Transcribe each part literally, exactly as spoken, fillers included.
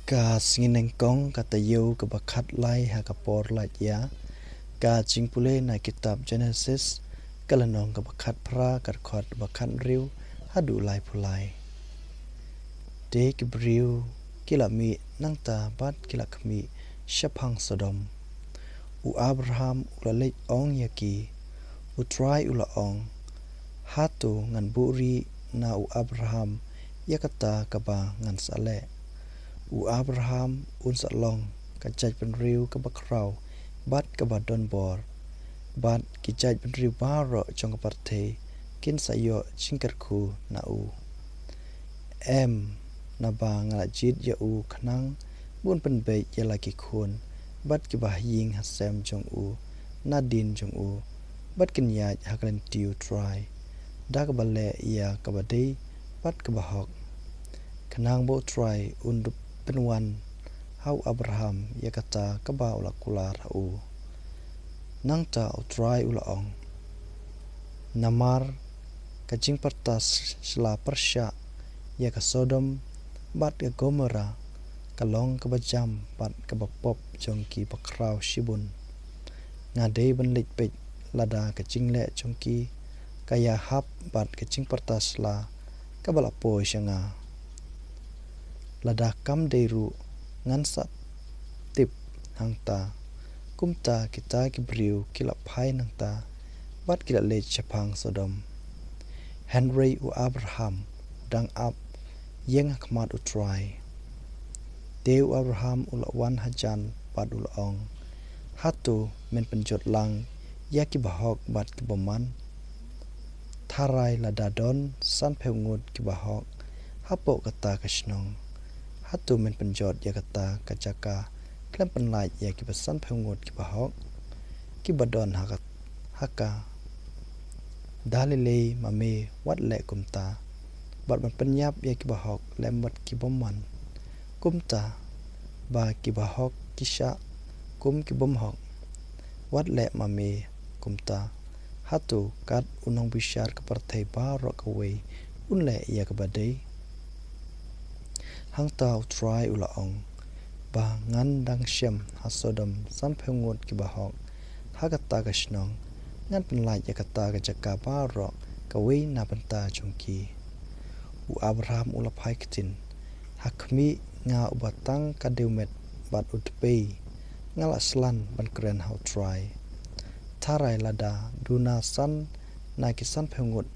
Ka sngi nyngkong, ka taïew kaba khatlai ha ka por lait ïa. Ka jingpule na kitab Jenesis, ka lynnong kaba khatphra, ka dkhot ba khathynriew haduh laiphew lai. Te ki briew ki la mih nangta bad ki la khmih shaphang Sodom. U Abraham u la leit ong ïa ki, U Trai u la ong, Hato ngan buhrieh na u Abraham ïa kata kaba ngan sa leh? U Abraham un sa long ka jaitbynriew kaba khraw bad kaba donbor, bad ki jaitbynriew baroh jong ka pyrthei kin sa ïoh jingkyrkhu na u. Em, naba nga la jied ïa u khnang ba un pynbeit ïa la ki khun bad kiba ha ïing ha sem jong u nadien jong u, bad kin ïaid ha ka lynti U Trai da kaba leh ïa kaba dei bad kaba hok, khnang ba U Trai un pynwan ha u Abraham ïa kata kaba u la kular ha u. Nangta U Trai u la ong, Namar ka jingpyrta sla pyrshah ïa ka Sodom bad ka Gomora ka long kaba jam bad kaba pop jong ki bakhraw shibun. Nga dei ban leit peit lada ka jingleh jong ki ka ïahap bad ka jingpyrta sla kaba la poi sha nga. Lada kam dei ruh, ngan sa tip hangta. Kumta kita ki briew ki la phai nangta bad ki la leit shaphang Sodom. Hynrei u Abraham u dang ap ïeng ha khmat U Trai. Te u Abraham u la wan hajan bad u la ong, Hato men pynjot lang ïa ki bahok bad ki bymman? Tharai lada don sanphew ngut ki bahok hapoh kata ka shnong, hato men pynjot ïa kata ka jaka khlem pynlait ïa kiba sanphew ngut ki bahok kiba don ha ka, ha ka? Da lei lei ma me wat leh kumta, bad men pynïap ïa ki bahok lem bad ki bymman, kumta ba ki bahok ki shah kum ki bymhok. Wat leh ma me kumta, hato kat u nongbishar ka pyrthei baroh kawei un leh ïa kaba dei? Hangta U Trai u la ong, ba ngan dang shem ha Sodom sanphew ngut ki bahok ha kata ka shnong, ngan pynlait ïa kata ka jaka baroh kawei na bynta jong ki. U Abraham u la phai ktien, Ha khmih, nga uba tang ka dewmet bad u dpei, nga la slan ban kren ha U Trai. Tharai lada duna san na ki sanphew ngut,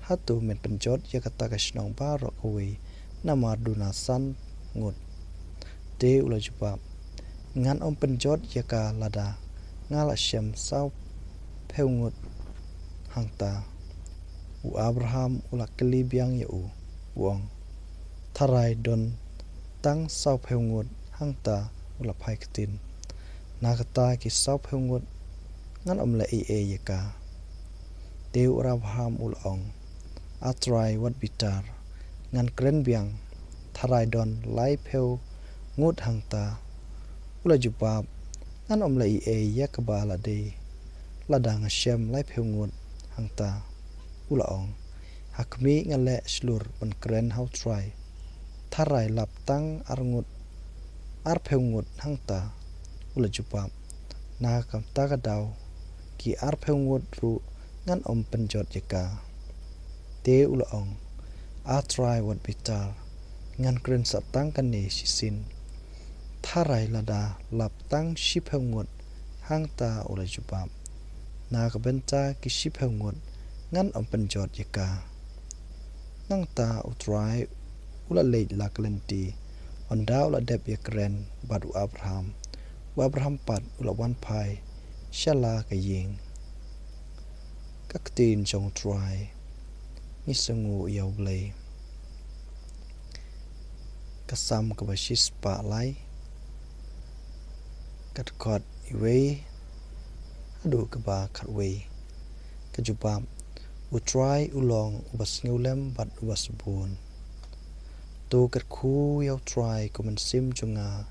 hato men pynjot ïa kata ka shnong baroh kawei namar duna san ngut? Te u la jubab, Ngan ym pynjot ïa ka lada nga la shem sawphew ngut hangta. U Abraham u la kylli biang ïa u, u ong, Tharai don tang sawphew ngut hangta? U la phai ktien, Na kata ki sawphew ngut ngan ym leh ei ei ïa ka. Te u Abraham u la ong, A Trai wat bitar, ngan kren biang, tharai don laiphew ngut hangta. U la jubab, Ngan ym leh ei ei ïa kaba la dei lada nga shem laiphew ngut hangta. U la ong, Ha khmih, nga leh shlur ban kren ha U Trai, tharai lap tang ar ngut, arphew ngut hangta. U la jubab, Na kata ka daw ki arphew ngut ruh ngan ym pynjot ïa ka. Te u la ong, A Trai wat bitar, ngan kren sa tang kane shisien, tharai lada lap tang shiphew ngut hangta. U la jubab, Na ka bynta ki shiphew ngut ngan ym pynjot ïa ka. Nangta U Trai u la leit la ka lynti, ynda u la dep ïakren bad u Abraham. U Abraham pat u la wan phai sha la ka ïing. Ka ktien jong U Trai. Ngi sngewnguh ïa U Blei. Ka Salm kaba shispah lai, ka dkhot iwei haduh kaba khatwei. Ka jubab, U Trai u long uba sngewlem bad uba sbun. To kyrkhu ïa U Trai, ko mynsiem jong nga,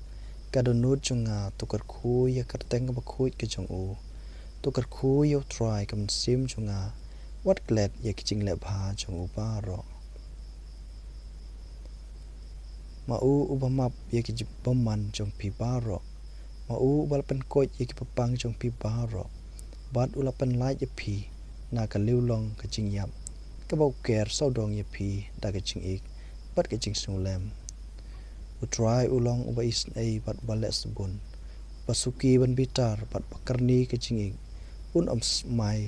ka dohnud jong nga, to kyrkhu ïa ka kyrteng kaba khuid ka jong u. To kyrkhu ïa U Trai, ko mynsiem jong nga, wat klet ïa ki jingleh bha jong u baroh. Ma u uba map ïa ki bymman jong phi baroh, ma u uba la pynkoit ïa ki paidbah jong phi baroh, bad u la pynlait ïa phi na ka liewlong ka jingïap, kaba u ker sawdong ïa phi da ka jingïeit bad ka jingsngewlem. U Trai u long uba isynei bad uba leh sbun, uba suki ban bitar bad uba kyrni ka jingïeit. Un ym smai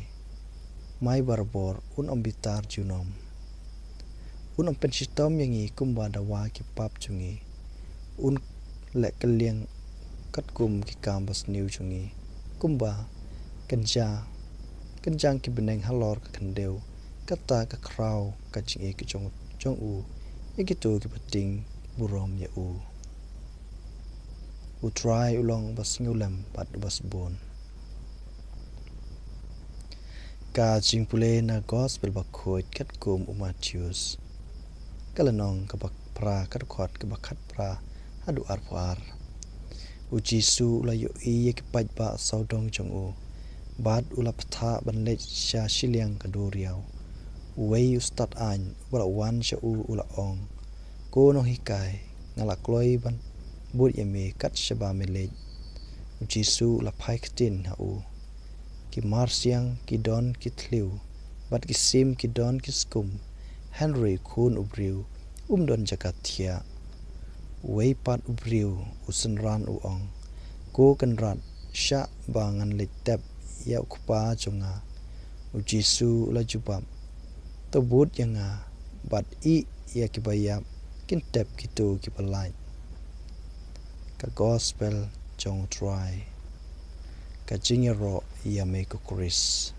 mai barabor, un ym bitar junom. Un ym pynshitom ïa ngi kumba dawa ki pap jong ngi. Un leh kylliang katkum ki kam basniew jong ngi, kumba kynja kynjang ki bneng halor ka khyndew, kata ka khraw ka jingïeit jong, jong u ïa kito kiba tieng burom ïa u. U Trai u long uba sngewlem bad uba sbun. Ka jingpule na Gospel Bakhuid katkum u Mathaios. Ka lynnong kaba phra, ka dkhot kaba khatphra haduh arphew ar. U Jisu u la ïohi ïa ki paidbah sawdong jong u, bad u la bthah ban leit sha shiliang ka duriaw. Uwei u stad aiñ uba la wan sha u u la ong, Ko Nonghikai, nga la kloi ban bud ïa me kat shaba me leit. U Jisu u la phai ktien ha u, Ki marsiang ki don ki thliew, bad ki sim ki don ki skum, hynrei u Khun u briew um don jaka thiah. Uwei pat u briew u synran u ong, Ko Kynrad, shah ba ngan leit tep ïa u Kpa jong nga. U Jisu u la jubab, To bud ïa nga, bad ïeh ïa kiba ïap, kin tep kito kiba lait. Ka Gospel jong u Trai. Ka jingïaroh ïa me ko Khrist.